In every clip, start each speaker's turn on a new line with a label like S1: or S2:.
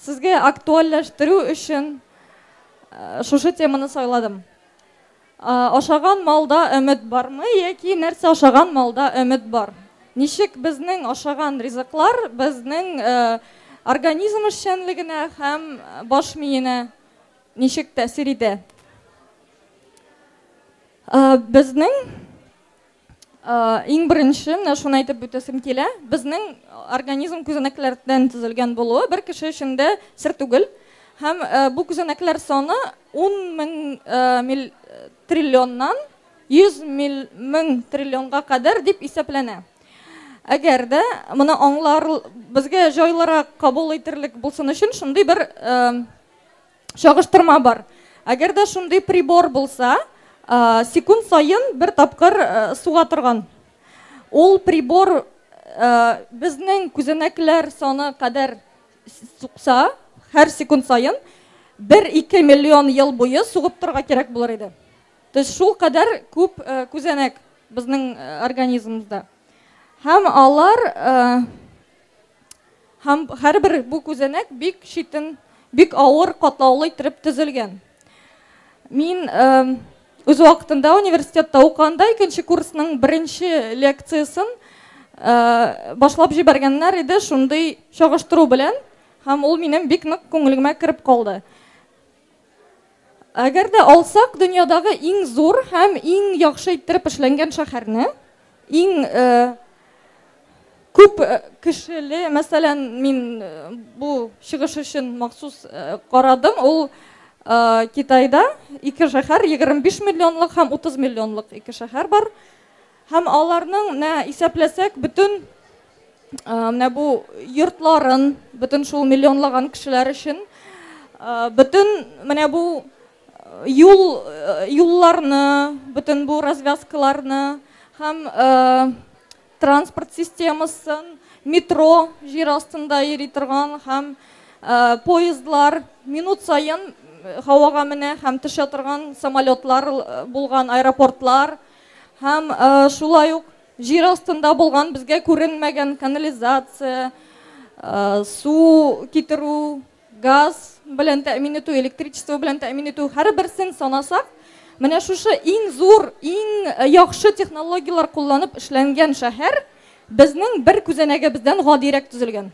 S1: Сезгә актуальләштерү өчен шушы теманы сайладым. Ашаган малда өмет бармы яки нәрсә ашаган малда өмет бар? Ничек безнең ашаган ризыклар безнең организм эшчәнлегенә һәм баш миенә ничек тәэсир итә? Безнең иң беренче менә шуны әйтеп үтәсем килә. Безнең организм күзәнәкләрдән төзелгән булуы бер кеше өчен дә сер түгел. Һәм бу күзәнәкләр саны 10 мең мил триллионнан 100 мил, мең триллионга кадәр дип исәпләнә. Әгәр дә моны аңлар, безгә җайлырак кабул итерлек булсын өчен шундый бер чагыштырма бар. Әгәр дә шундый прибор булса, секунд саен бер тапкыр суга торган. Ул прибор безнең күзәнәкләр саны кадәр сукса, һәр секунд саен 1-2 миллион ел буе сугып торырга кирәк булыр иде. То есть шул кадәр күп күзәнәк безнең организмыбызда. Һәм алар Һәм һәрбер бу күзәнәк бик читен, бик авыр, катлаулы иттереп төзелгән. Мин үз вакытында университетта укыганда икенче курсның беренче лекциясен башлап җибәргәннәр иде шундый чагыштыру белән, һәм ул минем бик нык күңелемә кереп калды. Әгәр дә алсак дөньядагы иң зур һәм иң яхшы иттереп эшләнгән шәһәрне, иң күп кешеле, мәсәлән, мин бу чыгыш өчен махсус карадым, ул Китайда ике шәһәр, 25 миллионлык һәм 30 миллионлык ике шәһәр бар. Һәм аларның менә исәпләсәк, бөтен менә бу йортларын, бөтен шул миллионлаган кешеләр өчен, бөтен менә бу юл юлларны, бөтен бу развязкаларны һәм транспорт системасын, метро җир астында йөри торган һәм поездлар минут саен һавага менә һәм төшә торган самолетлар булган аэропортлар һәм шулай ук җир астында булган безгә күренмәгән канализация, су китерү, газ белән тәэмин итү, электричество белән тәэмин итү, һәрберсен санасак, менә шушы иң зур, иң яхшы технологияләр кулланып эшләнгән шәһәр безнең бер күзәнәгебездән гадирәк төзелгән.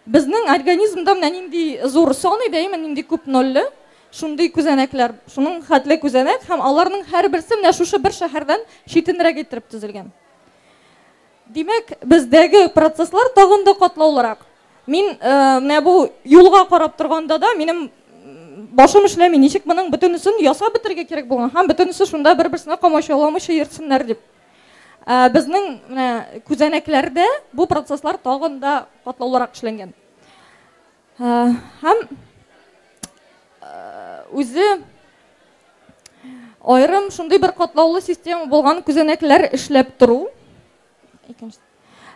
S1: Безнең организмда менә нинди зур сан иде, әйме, нинди күп нольле, шундый күзәнәкләр, шуның хәтле күзәнәк һәм аларның һәрберсе менә шушы бер шәһәрдән читенрәк иттереп төзелгән. Димәк, бездәге процесслар тагын да катлаулырак. Мин менә бу юлга карап торганда да минем башым эшләми, ничек моның бөтенесен ясап бетерергә кирәк булган һәм бөтенесе шунда бер-берсенә комачауламыйча йөрсеннәр дип. Безнең менә күзәнәкләрдә бу процесслар тагын да катлаулырак эшләнгән. Һәм үзе аерым шундый бер катлаулы система булган күзәнәкләр эшләп тору,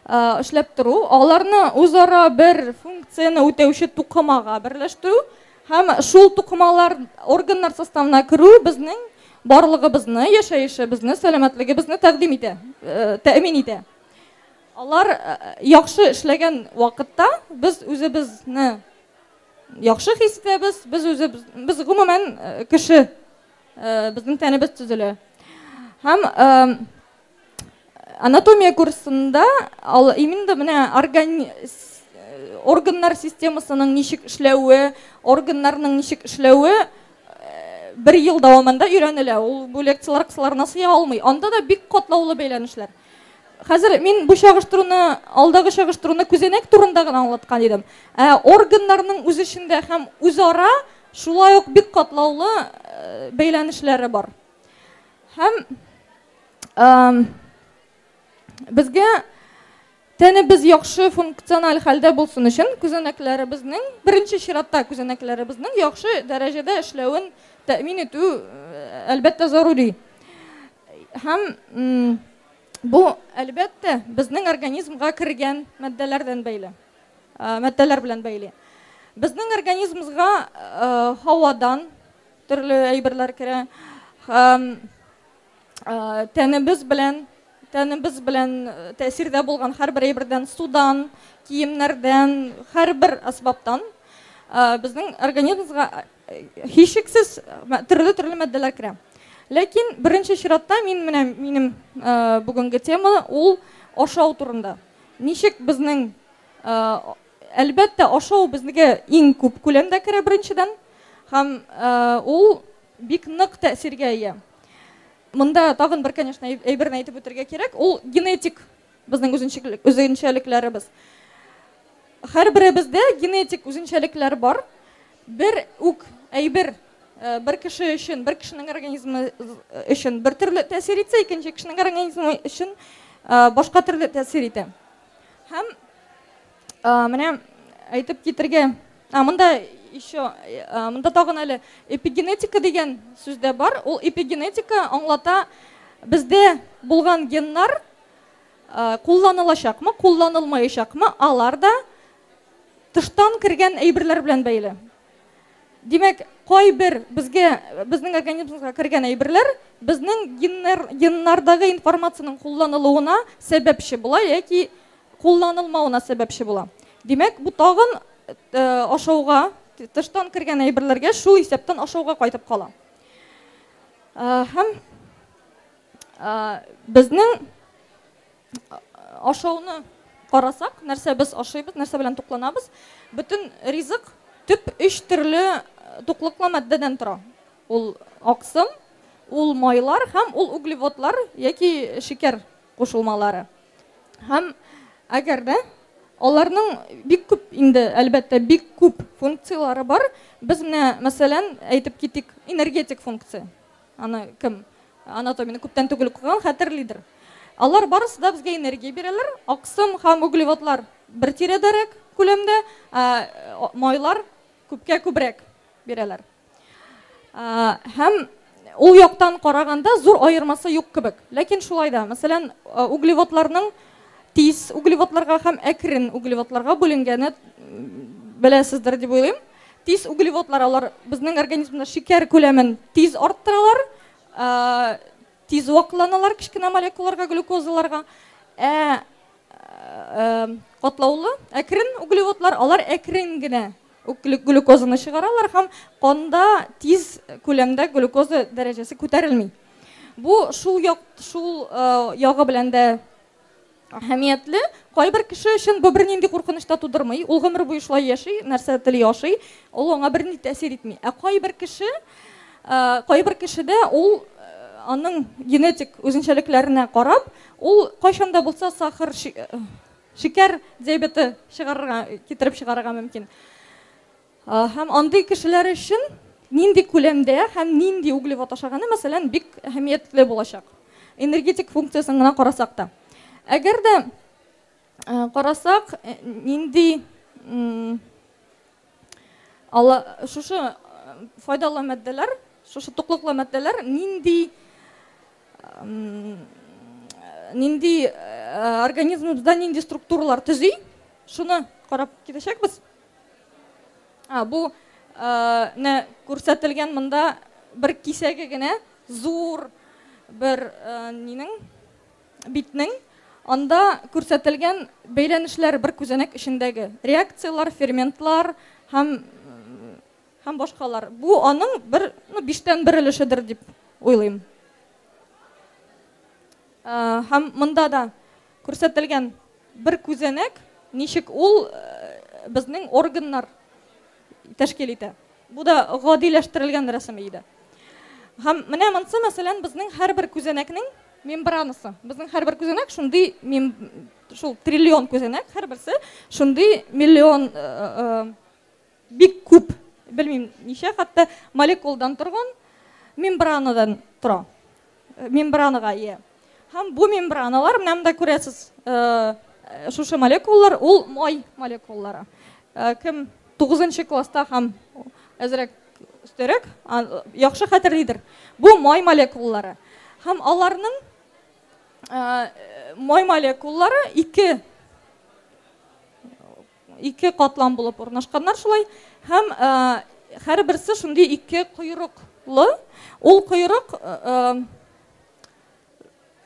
S1: эшләп тору, аларны үзара бер функцияне үтәүче тукымага берләштерү һәм шул тукымалар органнар составына керү безнең барлыгыбызны, яшәешебезне, сәламәтлегебезне тәкъдим итә, тәэмин итә. Алар яхшы эшләгән вакытта без үзебезне яхшы хис итәбез, без үзебез, без гомумән кеше, безнең тәнебез төзелә. Һәм анатомия курсында именно менә органнар системасының ничек эшләве, органнарның ничек эшләве бер ел дәвамында өйрәнелә. Ул бу лекцияләр кысаларына сыя алмый. Анда да бик катлаулы бәйләнешләр. Хәзер мин бу чагыштыруны, алдагы чагыштыруны күзәнәк турында гына аңлаткан идем. Ә органнарның үз эчендә һәм үзара шулай ук бик катлаулы бәйләнешләре бар. Һәм безгә тәнебез яхшы функциональ хәлдә булсын өчен күзәнәкләребезнең, беренче чиратта күзәнәкләребезнең яхшы дәрәҗәдә эшләвен тәэмин итү әлбәттә зарури. Һәм бу әлбәттә безнең организмга кергән матдәләрдән бәйле, матдәләр белән бәйле. Безнең организмыбызга һавадан төрле әйберләр керә. Һәм тәнебез белән тәнебез белән тәэсирдә булган һәрбер әйбердән, судан, киемнәрдән, һәрбер әсбаптан безнең организмыбызга һичшиксез төрле-төрле матдәләр керә. Ләкин беренче чиратта мин менә минем бүгенге тема ул ашау турында. Ничек безнең, әлбәттә, ашау безгә иң күп күләмдә керә беренчедән, һәм ул бик нык тәэсиргә ия. Монда тагын бер, конечно, әйберне әйтеп үтәргә кирәк, ул генетик безнең үзенчәлекләребез. Һәрберебездә генетик үзенчәлекләр бар. Бер үк әйбер бер кеше өчен, бер кешенең организмы өчен бер төрле тәэсир итсә, икенче кешенең организмы өчен башка төрле тәэсир итә. Һәм менә әйтеп китергә, монда еще, монда тагын әле эпигенетика дигән сүз дә бар. Ул эпигенетика аңлата бездә булган геннар кулланылачакмы, кулланылмаячакмы, алар да тыштан кергән әйберләр белән бәйле. Димәк, кайбер безгә, безнең организмыбызга кергән әйберләр безнең геннардагы информациянең кулланылуына сәбәпче була яки кулланылмавына сәбәпче була. Димәк, бу тагын ашауга, тыштан кергән әйберләргә, шул исәптән ашауга кайтып кала. Һәм безнең ашауны карасак, нәрсә без ашыйбыз, нәрсә белән тукланабыз, бөтен ризык төп өч төрле туклыклы матдәдән тора. Ул аксым, ул майлар һәм ул углеводлар яки шикәр кушылмалары. Һәм әгәр дә аларның бик күп инде, әлбәттә, бик күп функцияләре бар. Без менә, мәсәлән, әйтеп китик, энергетик функция. Аны кем анатомияне күптән түгел укыган хәтерлидер. Алар барысы да безгә энергия бирәләр. Аксым һәм углеводлар бер тирәдәрәк күләмдә, майлар күпкә күбрәк бирәләр. Һәм ул яктан караганда зур аермасы юк кебек. Ләкин шулай да, мәсәлән, углеводларның тиз углеводларга һәм әкрен углеводларга бүленгәне беләсездер дип уйлыйм. Тиз углеводлар алар безнең организмда шикәр күләмен тиз арттыралар, тиз вакланалар кечкенә молекулаларга, глюкозаларга. Ә катлаулы, әкрен углеводлар алар әкрен генә глюкозаны чыгаралар һәм канда тиз күләмдә глюкоза дәрәҗәсе күтәрелми. Бу шул як, шул ягы белән дә әһәмиятле. Кайбер кеше өчен бу бернинди куркыныч та тудырмый. Ул гомер буе шулай яши, нәрсә тели ашый, ул аңа берни тәэсир итми. Ә кайбер кеше, кайбер кешедә ул аның генетик үзенчәлекләренә карап, ул кайчан да булса сахар, шикәр диабеты чыгарырга, китереп чыгарырга мөмкин. Һәм андый кешеләр өчен нинди күләмдә һәм нинди углевод ашаганы, мәсәлән, бик әһәмиятле булачак. Энергетик функциясен гына карасак та. Әгәр дә карасак, нинди ала шушы файдалы матдәләр, шушы туклыклы матдәләр нинди нинди организмыбызда нинди структуралар төзи, шуны карап китәчәкбез. Бу менә күрсәтелгән монда бер кисәге генә зур бер нинең битнең анда күрсәтелгән бәйләнешләр бер күзәнәк эчендәге реакцияләр, ферментлар һәм һәм башкалар. Бу аның бер, ну, биштән бер өлешедер дип уйлыйм. Һәм монда да күрсәтелгән бер күзәнәк, ничек ул безнең органнар тәшкил итә. Бу да гадиләштерелгән рәсем иде. Һәм менә монысы, мәсәлән, безнең һәрбер күзәнәкнең мембранасы. Безнең һәрбер күзәнәк шундый мем, шул триллион күзәнәк, һәрберсе шундый миллион бик күп, белмим ничә, хәтта молекулдан торган мембранадан тора. Мембранага ия. Һәм бу мембраналар, менә монда күрәсез, шушы молекулалар, ул май молекулалары. Кем 9 класста һәм әзрәк өстәрәк, яхшы хәтерлидер. Бу май молекулалары. Һәм аларның май молекулалары ике катлам булып урнашканнар шулай. Һәм һәрберсе шундый ике койрыклы. Ул койрык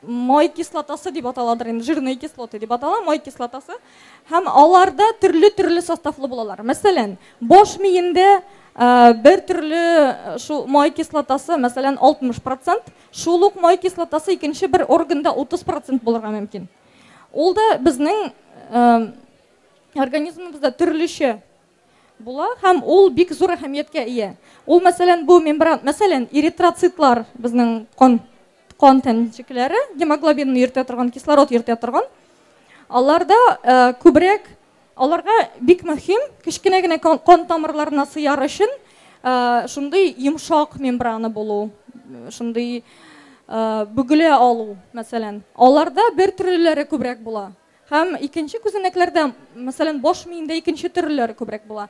S1: Май кислотасы дип аталадыр инде, жирные кислоты дип атала, май кислотасы. Һәм алар да төрле-төрле составлы булалар. Мәсәлән, баш миендә бер төрле шул май кислотасы, мәсәлән, 60%, шул ук май кислотасы икенче бер органда 30% булырга мөмкин. Ул да безнең организмыбызда төрлечә була һәм ул бик зур әһәмияткә ия. Ул, мәсәлән, бу мембран, мәсәлән, эритроцитлар, безнең кан тәнчекләре, гемоглобинны йөртә торган, кислород йөртә торган, аларда күбрәк, аларга бик мөһим, кечкенә генә кан тамырларына сыяр өчен шундый йомшак мембрана булу, шундый бөгелә алу, мәсәлән. Аларда бер төрлеләре күбрәк була. Һәм икенче күзәнәкләрдә, мәсәлән, баш миендә икенче төрлеләре күбрәк була.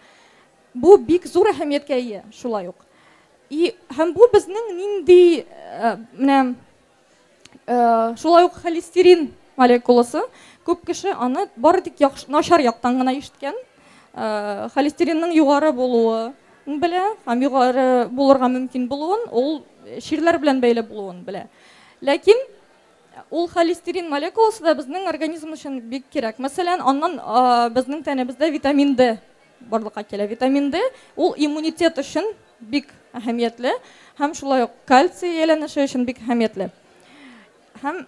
S1: Бу бик зур әһәмияткә ия шулай ук. И һәм бу безнең нинди менә шулай ук холестерин молекуласы, күп кеше аны бары тик яхшы, начар яктан гына ишеткән. Холестеринның югары булуы белә һәм югары булырга мөмкин булуын, ул чирләр белән бәйле булуын белә. Ләкин ул холестерин молекуласы да безнең организм өчен бик кирәк. Мәсәлән, аннан безнең тәнебездә витамин D барлыкка килә. Витамин D ул иммунитет өчен бик әһәмиятле һәм шулай ук кальций әйләнеше өчен бик әһәмиятле. Һәм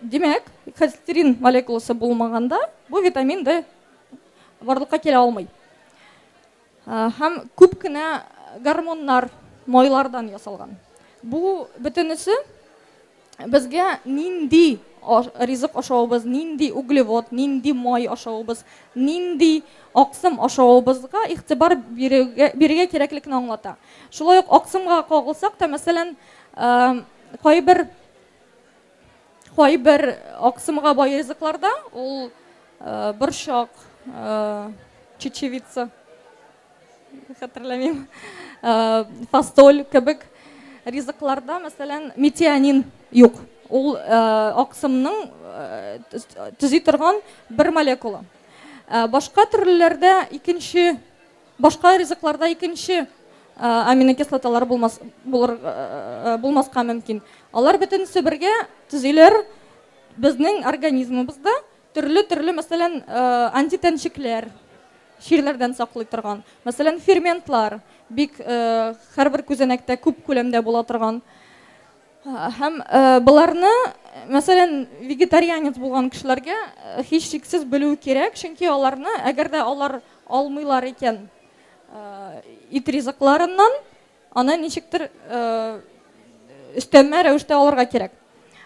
S1: димәк, холестерин молекуласы булмаганда бу витамин D барлыкка килә алмый. Һәм күп кенә гормоннар майлардан ясалган. Бу бөтенесе безгә нинди ризык ашавыбыз, нинди углевод, нинди май ашавыбыз, нинди аксым ашавыбызга игътибар бирергә кирәклекне аңлата. Шулай ук аксымга кагылсак та, мәсәлән, кайбер аксымга бай ризыкларда ул борчак, чечевица, хәтерләмим, фасоль кебек ризыкларда, мәсәлән, метионин юк. Ул аксымның төзи торган бер молекула. Башка төрлеләрдә икенче, башка ризыкларда икенче аминокислоталар булмаска мөмкин. Алар бөтенесе бергә төзиләр безнең организмыбызда төрле-төрле, мәсәлән, антитәнчекләр, чирләрдән саклый торган, мәсәлән, ферментлар бик һәрбер күзәнәктә күп күләмдә була торган. Һәм боларны, мәсәлән, вегетарианец булган кешеләргә һичшиксез белү кирәк, чөнки аларны, әгәр дә алар алмыйлар икән ит ризыкларыннан, аны ничектер өстәмә рәвештә алырга кирәк.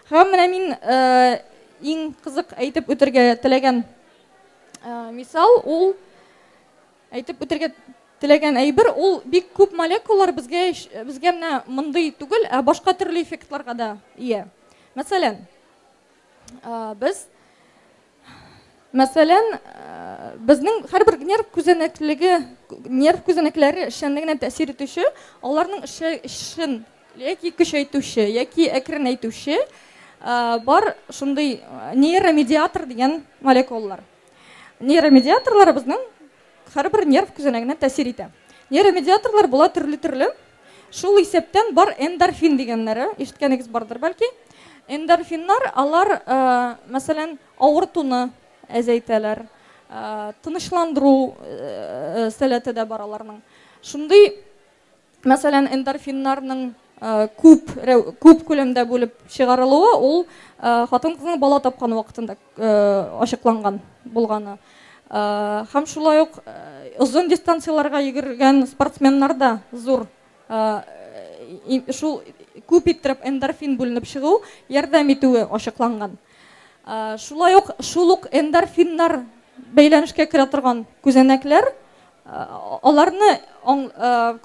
S1: Һәм менә мин иң кызык әйтеп үтергә теләгән мисал, ул әйтеп үтергә теләгән әйбер, ул бик күп молекулалар безгә менә мондый түгел, ә башка төрле эффектларга да ия. Мәсәлән, без, мәсәлән, безнең һәрбер нерв күзәнәклеге, нерв күзәнәкләре эшчәнлегенә тәэсир итүче, аларның эшен яки көчәйтүче, яки әкренәйтүче бар шундый нейромедиатор дигән молекулалар. Нейромедиаторлар безнең һәрбер нерв күзәнәгенә тәэсир итә. Нейромедиаторлар була төрле-төрле. Шул исәптән бар эндорфин дигәннәре, ишеткәнегез бардыр бәлки. Эндорфиннар алар, мәсәлән, авыртуны әзәйтәләр, тынычландыру сәләте дә бар аларның. Шундый, мәсәлән, эндорфиннарның күп күләмдә бүлеп чыгарылуы ул хатын-кызның бала тапкан вакытында ачыкланган булганы. Һәм шулай ук озын дистанцияләргә йөгергән спортсменнарда зур шул күп иттереп эндорфин бүленеп чыгу ярдәм итүе ачыкланган. Шулай ук шул ук эндорфиннар бәйләнешкә керә торган күзәнәкләр, аларны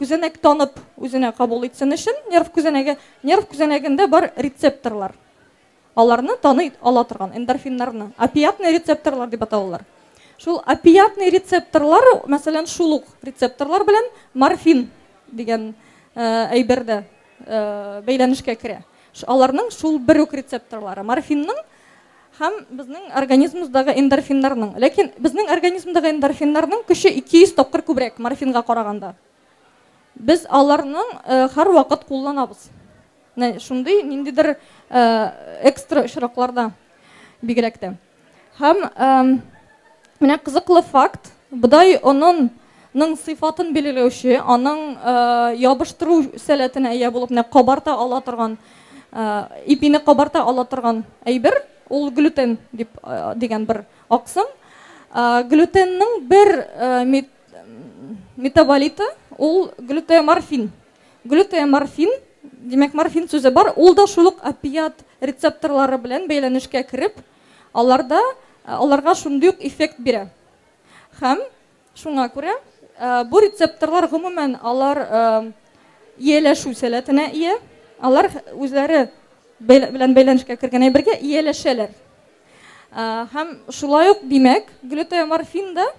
S1: күзәнәк танып үзенә кабул итсен өчен нерв күзәнәге, нерв күзәнәгендә бар рецепторлар. Аларны таный ала торган эндорфиннарны, опиатный рецепторлар дип аталалар. Шул опиатный рецепторлар, мәсәлән, шул ук рецепторлар белән морфин дигән әйбер дә бәйләнешкә керә. Аларның шул бер үк рецепторлары, морфинның һәм безнең организмыбыздагы эндорфиннарның. Ләкин безнең организмдагы эндорфиннарның көче 200 тапкыр күбрәк морфинга караганда. Без аларның һәрвакыт кулланабыз. Менә шундый ниндидер экстра очракларда бигрәк тә. Һәм менә кызыклы факт, бодай онының сыйфатын билгеләүче, аның ябыштыру сәләтенә ия булып, менә кабарта ала торган, ипине кабарта ала торган әйбер, ул глютен дип дигән бер аксым. Глютенның бер метаболиты ул глютеоморфин. Глютеоморфин, димәк, морфин сүзе бар, ул да шул ук опиат рецепторлары белән бәйләнешкә кереп, аларда аларга шундый ук эффект бирә. Һәм шуңа күрә бу рецепторлар гомумән алар ияләшү сәләтенә ия, алар үзләре белән бәйләнешкә кергән әйбергә ияләшәләр. Һәм шулай ук, димәк, глютеоморфин да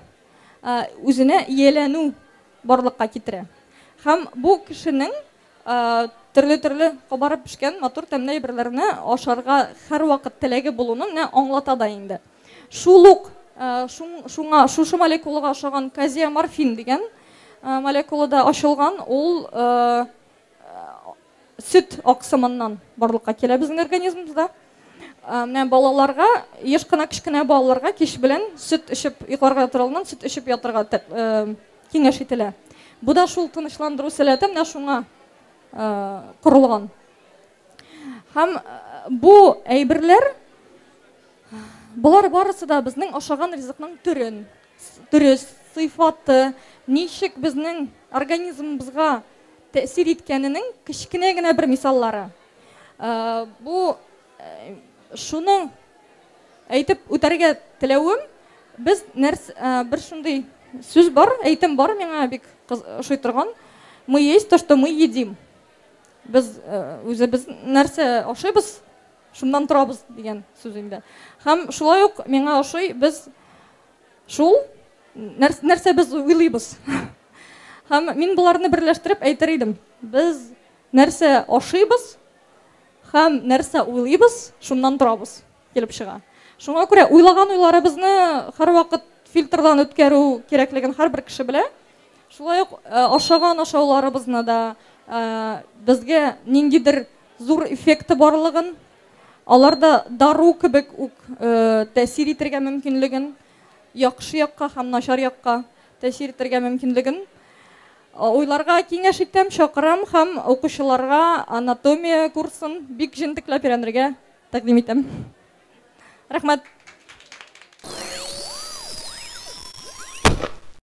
S1: үзенә ияләнү барлыкка китерә. Һәм бу кешенең төрле-төрле кабарып пешкән матур тәмле әйберләрне ашарга һәрвакыт теләге булуны менә аңлата да инде. Шул ук шуңа шушы молекулага ошаган казеоморфин дигән молекула да ачылган, ул сөт аксымыннан барлыкка килә безнең организмыбызда. Менә балаларга, еш кына кечкенә балаларга кич белән сөт эчеп йокларга ятыр алдыннан сөт эчеп ятырга киңәш ителә. Бу да шул тынычландыру сәләте менә шуңа корылган. Һәм бу әйберләр, болар барысы да безнең ашаган ризыкның төрен, төре, сыйфаты, ничек безнең организмыбызга тәэсир иткәненең кечкенә генә бер мисаллары. Бу шуның әйтеп үтәргә теләвем, без нәрс бер шундый сүз бар, әйтем бар миңа бик ошый торган. Мы есть то, что мы едим. Без үзебез нәрсә ашыйбыз, шуннан торабыз дигән сүз инде. Һәм шулай ук миңа ошый, без шул нәрсә без уйлыйбыз. Һәм мин боларны берләштереп әйтер идем. Без нәрсә ашыйбыз һәм нәрсә уйлыйбыз, шуннан торабыз килеп чыга. Шуңа күрә уйлаган уйларыбызны һәрвакыт фильтрдан үткәрү кирәклеген һәрбер кеше белә. Шулай ук ашаган ашауларыбызны да безгә ниндидер зур эффекты барлыгын, алар да дару кебек үк тәэсир итәргә мөмкинлеген, яхшы якка һәм начар якка тәэсир итәргә мөмкинлеген уйларга киңәш итәм, чакырам һәм укучыларга анатомия курсын бик җентекләп өйрәнергә тәкъдим итәм. Рәхмәт.